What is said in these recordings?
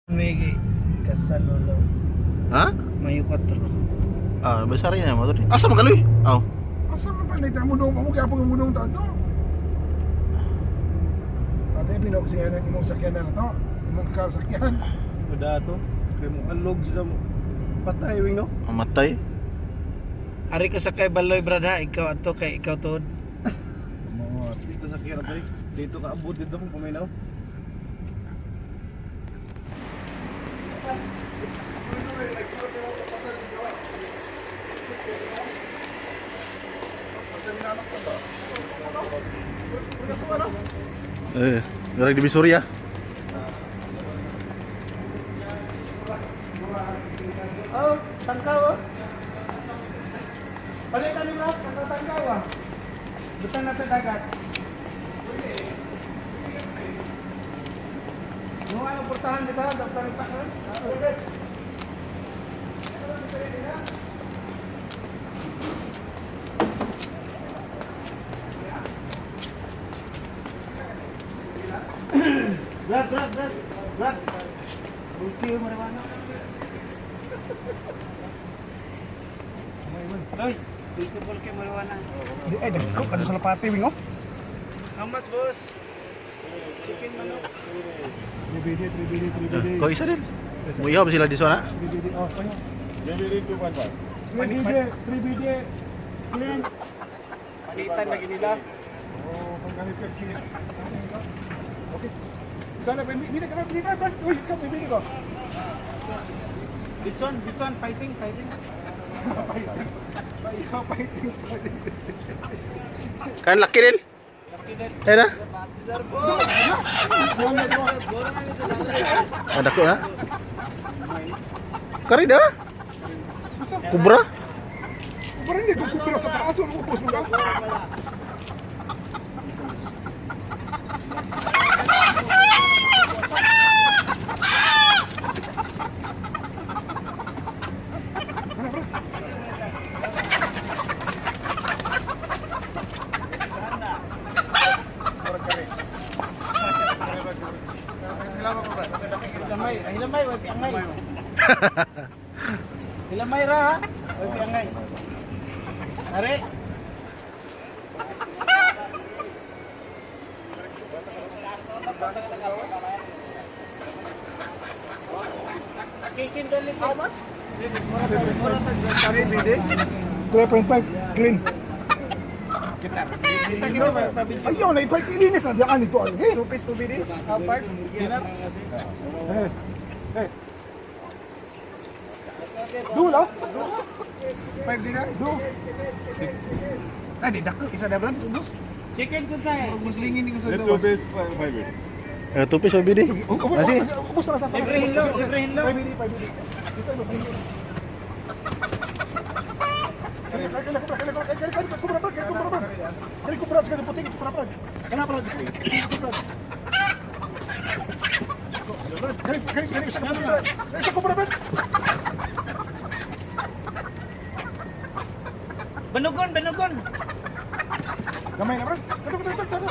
May kasalolo. Ha? Mayo 4. Ah, besar na motor. Asa man kaloy? Aw. Asa man pa nita mo dong, mo gyapon mo dong tato. Ate pinog siya ng imong sakyanan na to. Imong car sakyan. Wala to. Kaya mo alog sa patay wing no. Amatay. Ari ko sa kay Baloy brad ha, ikaw ato kay ikaw tuod. Mo. Dito sa kira pre. Dito ka abot dito kung puminaw. Eh, garag Divisoria. Oh, tangkaw oh. Palitan ni Brad, tangkaw ah. Butan natin dagat. Yung ano portahan dito, daftar pa ka. Brad, Brad, Brad, Brad. Bulki yung marijuana. Loy, dito bulki marijuana. Di ay dagko kadto sa lapati wing oh. How much, boss? Chicken manok. 3BD, 3BD, 3BD. Kau isa din. Muihaw ba sila di sana? 3BD oh, kayo. 3BD 2.5. 3BD, 3BD. Clean. Palitan lagi nila. Oh, pang kami pergi. Okay. Sana bili ka bili ka bili. Uy, ka bili ko. This one, fighting, fighting. Fighting, fighting, fighting. Kan laki din. Eh na. Ah, dako na. Kari dah. Kubra. Parang hindi kung kubra sa taas, wala ubos mo ka. Hilamay, hilamay, way piangay. Hilamay ra ha, way piangay. Are. Kikin dali. How much? 3.5 clean. Kita kita pa Ayaw na ipay ilinis na diyan ito ay. Eh, 2 piece 2 BD. Half five. Dinner. eh. Eh. Do lah. 5 dinner. Do. 6. Ah, di dako isa na brand ubos. Chicken kun sa. Mas lingin ni ko sa gawas. Eh, tupis ba bidi? Nasi. Ubos na sa Libre hinlo, libre hinlo. 5 BD, 5 BD. Ito ano, 5 BD. Kani kani kubra kani kani kani kubra kani kubra kani kubra kani puting kubra kani kubra kani kani kani isa kubra isa kubra. Banugon, banugon. Gamay na bro. Kani kani kani.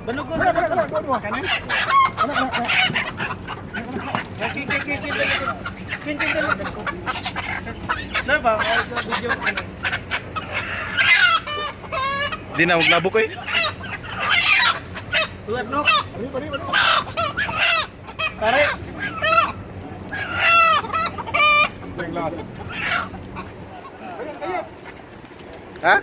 Banugon. Kana kana kana dua kanan. Kana kana kana. Kiki kiki kiki. Kin kin kin. Na ba? Video. Di na maglabo ko eh. Tuwad no. Ari ari ari. Pare. Ayan ayan. Ha?